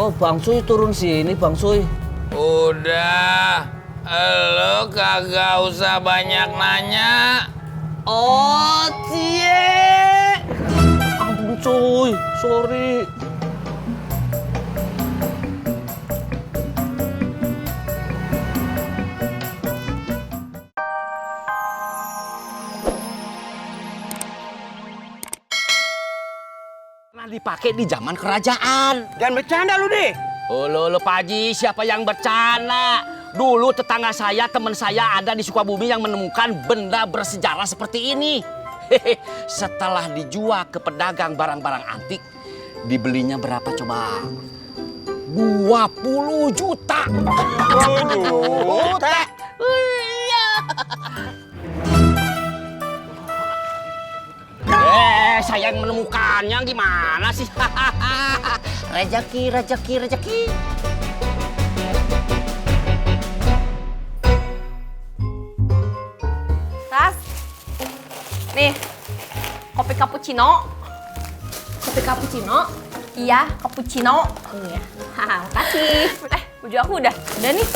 Kok Bang Suy turun sini, Bang Suy? Udah, lo kagak usah banyak nanya. Oh, cie. Ampun, cuy. Sorry. Pernah dipakai di zaman kerajaan. Jangan bercanda lu deh. Oh, lo Pak Haji, siapa yang bercanda? Dulu tetangga saya, teman saya ada di Sukabumi yang menemukan benda bersejarah seperti ini. Setelah dijual ke pedagang barang-barang antik, dibelinya berapa coba? 20 juta. 20 juta. Iya. Saya yang menemukannya gimana sih? Rezeki. Tas, nih kopi cappuccino. Kopi cappuccino? Iya, cappuccino. Iya. Haha, makasih. Baju aku udah nih.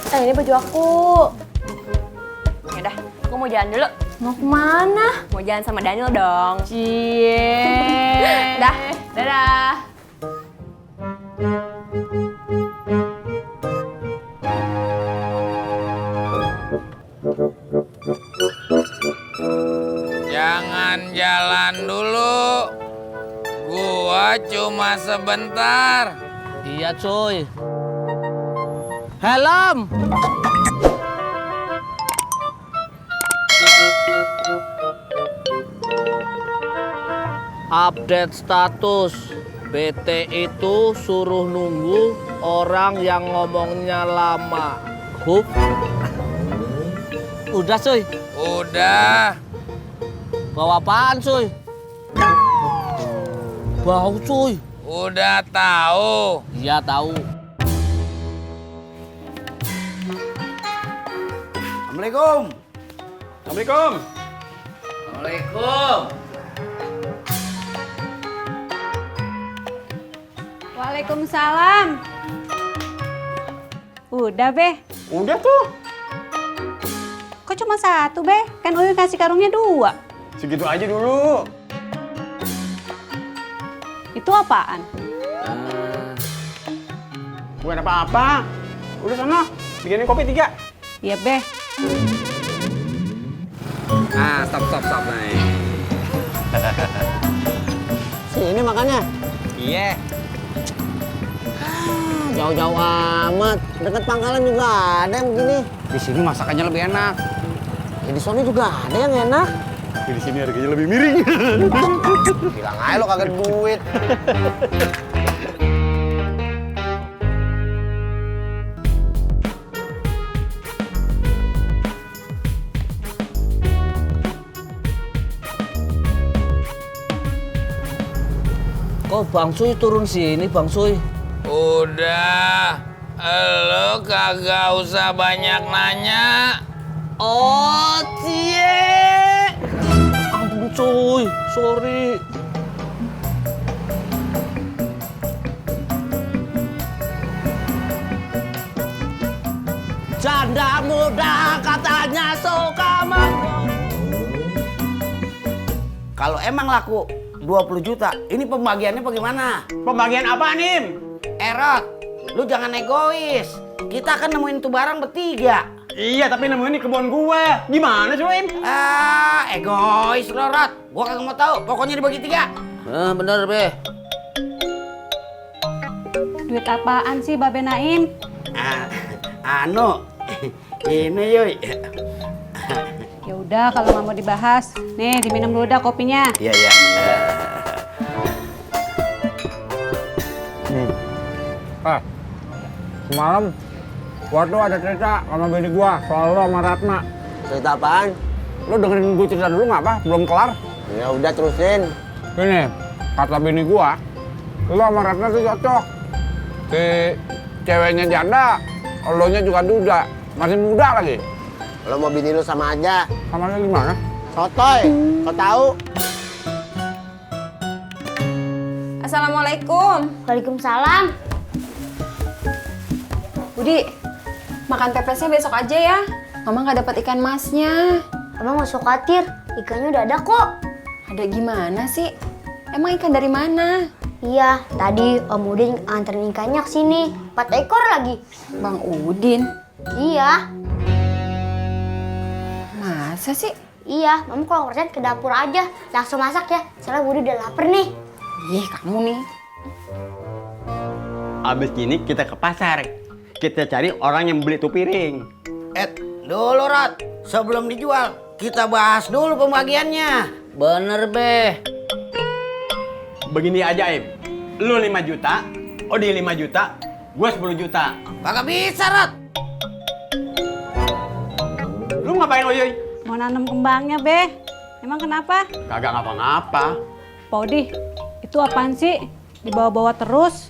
Ini baju aku. Yaudah, aku mau jalan dulu. Mau kemana? Mau jalan sama Daniel dong. Cie. Dadah. Jangan jalan dulu. Gua cuma sebentar. Iya, cuy. Helm. Update status. BT itu suruh nunggu orang yang ngomongnya lama. Hup. Udah, cuy. Udah. Bawa apaan, cuy? Bau, cuy. Udah tahu. Iya, tahu. Assalamualaikum. Assalamualaikum. Assalamualaikum. Waalaikumsalam. Udah, Be. Udah tuh. Kok cuma satu, Be? Kan Uyun kasih karungnya 2. Segitu aja dulu. Itu apaan? Bukan apa-apa. Udah sana, bikinin kopi 3. Iya, Be. Nah, stop nih. Sini makannya. Iya. Jauh-jauh amat. Dekat pangkalan juga ada yang begini. Di sini masakannya lebih enak. Ya, di sana juga ada yang enak. Di sini harganya lebih miring. Bilang aja lo kagak duit. Kok Bang Suy turun sini, Bang Suy? Udah, lo kagak usah banyak nanya. Oh, cie. Ampun, cuy. Sorry. Janda muda katanya suka manggung. Kalau emang laku 20 juta, ini pembagiannya bagaimana? Pembagian apa, Nim? Erot, lu jangan egois. Kita kan nemuin tuh barang bertiga. Iya, tapi nemuin di kebun gue. Gimana sih, Im? Egois lo, Rot. Gua kagak mau tahu. Pokoknya dibagi 3. Bener, Be. Duit apaan sih, Babe Naim? Ini Yuy. Ya udah, kalau nggak mau dibahas. Nih, diminum dulu dah kopinya. Iya, iya. Semalam gua tuh ada cerita sama bini gua soal lo sama Ratna. Cerita apaan? Lo dengerin gue cerita dulu nggak apa? Belum kelar. Ya udah terusin. Ini kata bini gua, lo sama Ratna tuh cocok. Si ceweknya janda, lo nya juga duda, masih muda lagi. Lo mau bini lu sama aja. Sama dia gimana? Sotoy, kau tahu? Assalamualaikum. Waalaikumsalam. Budi, makan pepesnya besok aja ya. Mama nggak dapat ikan masnya. Abang nggak usah khawatir, ikannya udah ada kok. Ada gimana sih? Emang ikan dari mana? Iya, tadi Om Udin anterin ikannya ke sini. 4 ekor lagi. Bang Udin? Iya. Masa sih? Iya, Mama kalau ngerjain ke dapur aja. Langsung masak ya, soalnya Budi udah lapar nih. Ih, kamu nih. Abis gini kita ke pasar. Kita cari orang yang beli tuh piring. Dulu Rod, sebelum dijual, kita bahas dulu pembagiannya. Bener, Be. Begini aja, Im. Lu 5 juta, Odi 5 juta, gua 10 juta. Kagak bisa, Rod. Lu ngapain, Oyoy? Mau nanam kembangnya, Be. Emang kenapa? Kagak ngapa-ngapa. Pak Odi, itu apaan sih? Dibawa-bawa terus.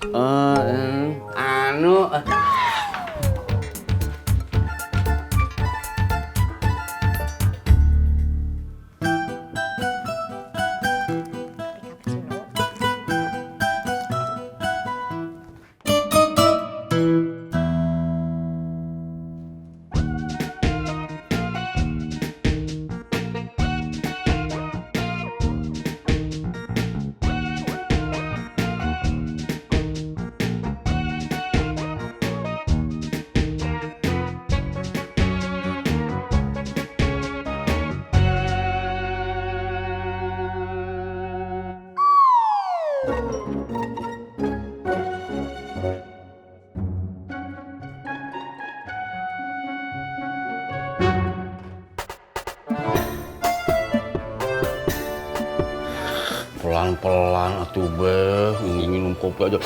Pelan-pelan atuh Be, minum kopi aja.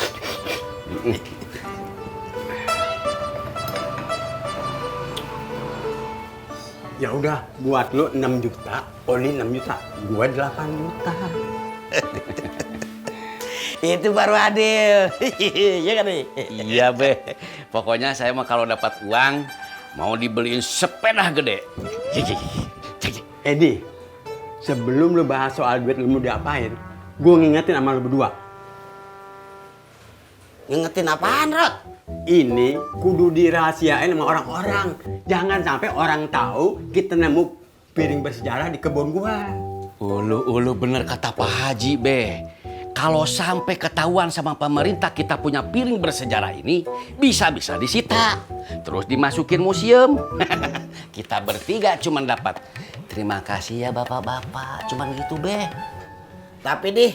Ya udah, buat lu 6 juta, Oli 6 juta, gua 8 juta. Itu baru adil. Iya kan nih? Iya Be, pokoknya saya mah kalau dapat uang mau dibeliin sepeda gede. Edi, sebelum lu bahas soal duit lu mau diapain, gua ngingetin sama lu berdua. Ngingetin apaan, Rod? Ini kudu dirahasiain sama orang-orang. Jangan sampai orang tahu kita nemu piring bersejarah di kebun gua. Ulu bener kata Pak Haji Be. Kalau sampai ketahuan sama pemerintah kita punya piring bersejarah ini, bisa-bisa disita. Terus dimasukin museum. Kita bertiga cuman dapat. Terima kasih ya bapak-bapak. Cuman gitu Be. Tapi dih,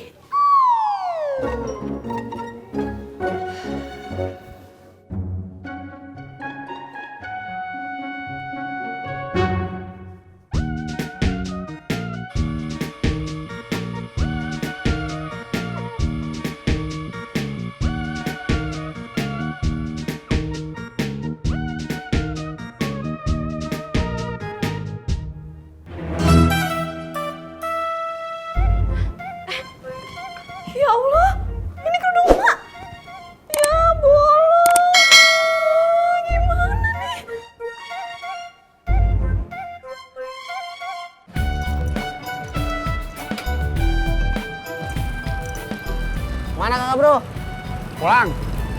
Ya Allah, ini kerudung emak. Ya bolong. Gimana nih? Mana kakak bro? Pulang,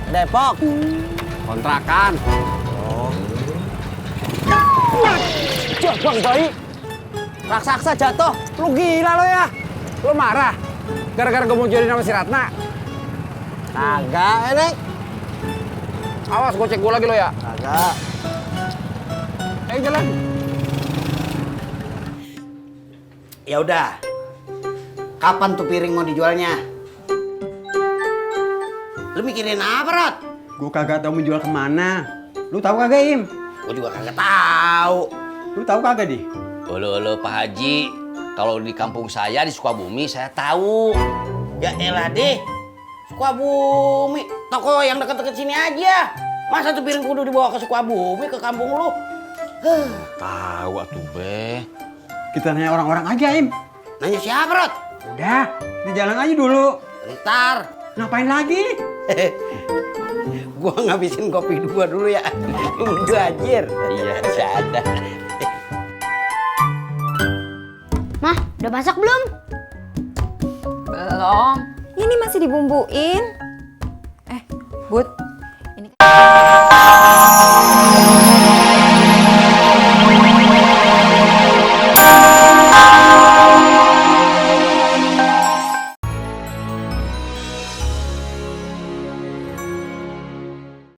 Depok. kontrakan. Bang bayi. Raksasa jatuh. Lu gila lo ya? Lu marah? Gara-gara gue mau jodohin sama si Ratna? Kagak, Enek. Awas, gue cek gue lagi lo ya. Kagak. Ayo jalan. ya udah. Kapan tuh piring mau dijualnya? Lu mikirin apa, Rod? Gue kagak tahu menjual kemana. Lu tahu kagak, Im? Gue juga kagak tahu. Lu tahu kagak, Di? Ulu Pak Haji, kalau di kampung saya di Sukabumi saya tahu. Ya elah deh. Sukabumi, toko yang deket-deket sini aja. Masa tuh piring kudu dibawa ke Sukabumi, ke kampung lu? Tahu atuh Be. Kita nanya orang-orang aja, Im. Nanya siapa, Rod? Udah, di jalan aja dulu. Ntar. Ngapain lagi? Gua ngabisin kopi dua dulu ya. Mujajir. Iya, ada. Mah, udah masak belum? Belum. Ini ini masih dibumbuin.